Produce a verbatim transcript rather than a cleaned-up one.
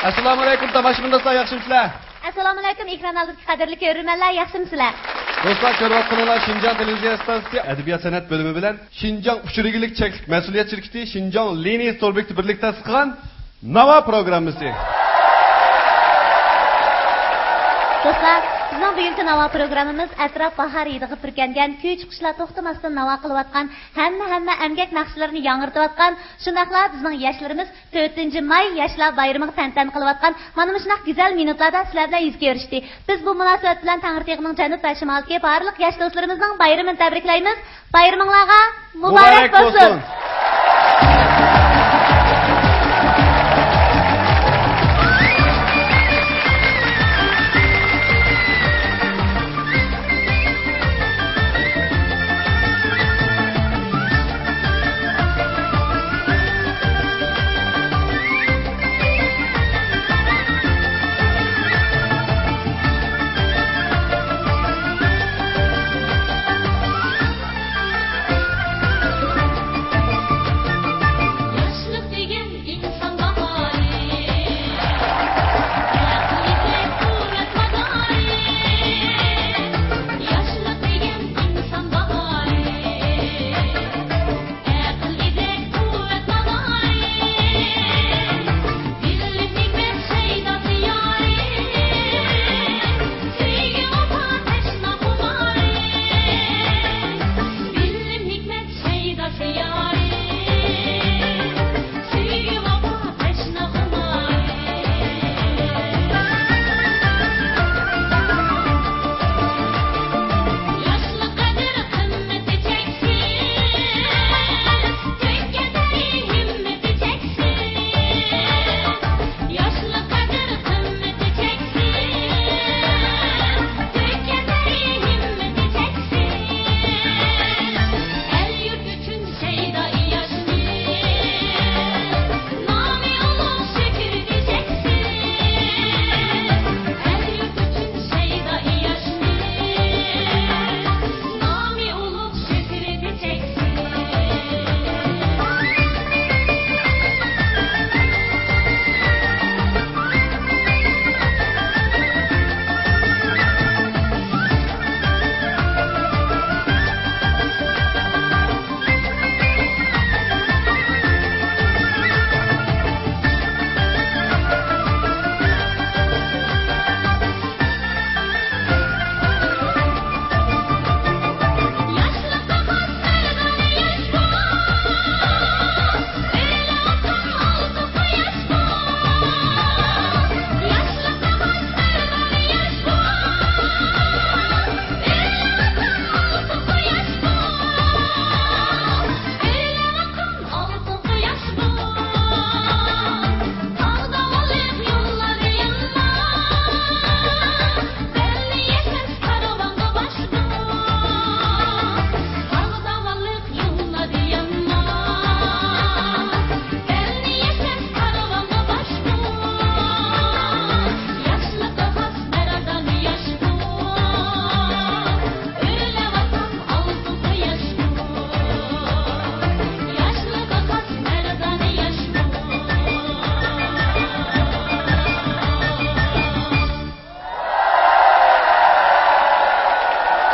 ئەسسالامۇئەلەيكۇم، تاماشىبىن دوستلار، ياخشىمۇسىلەر؟ ئەسسالامۇئەلەيكۇم، ئېكران ئالدىدىكى قەدىرلىك كۆرۈرمەنلەر، ياخشىمۇسىلەر؟ دوستلار، كۆرۈۋاتقىنىڭلار شىنجاڭ تېلېۋىزىيە ئىستانسىسى ئەدەبىيات سەنئەت بۆلۈمى بىلەن شىنجاڭ ئۇچۇر ئىگىلىك چەكلىك مەسئۇلىيەت شىركىتى شىنجاڭ لىنىيىسى تور بېكىتى بىرلىكتە تەسىس قىلغان ناۋا پروگراممىسى. دوستلار، بىزنىڭ بۈگۈنكى ناۋا پروگراممىمىز ئەتراپ باھار ھىدىغا پۈركەنگەن، كۈي چىقىشلار توختىماستىن ناۋا قىلىۋاتقان، ھەممە، ھەممە ئەمگەك ناخشىلىرىنى ياڭرىتىۋاتقان، شۇنداقلا بىزنىڭ ياشلىرىمىز تۆتىنچى ماي ياشلار بايرىمىغا تەنتەنە قىلىۋاتقان مانا مۇشۇنداق گۈزەل مىنۇتلاردا سىلەر بىلەن يۈز كۆرۈشتى. بىز بۇ مۇناسىۋەت بىلەن تەڭرىتېغىنىڭ جەنۇب ۋە شىمالىدىكى بارلىق ياش دوستلىرىمىزنىڭ بايرىمىنى تەبرىكلەيمىز. بايرىمىڭلارغا مۇبارەك مۇبارەك بولسۇن! بولسۇن!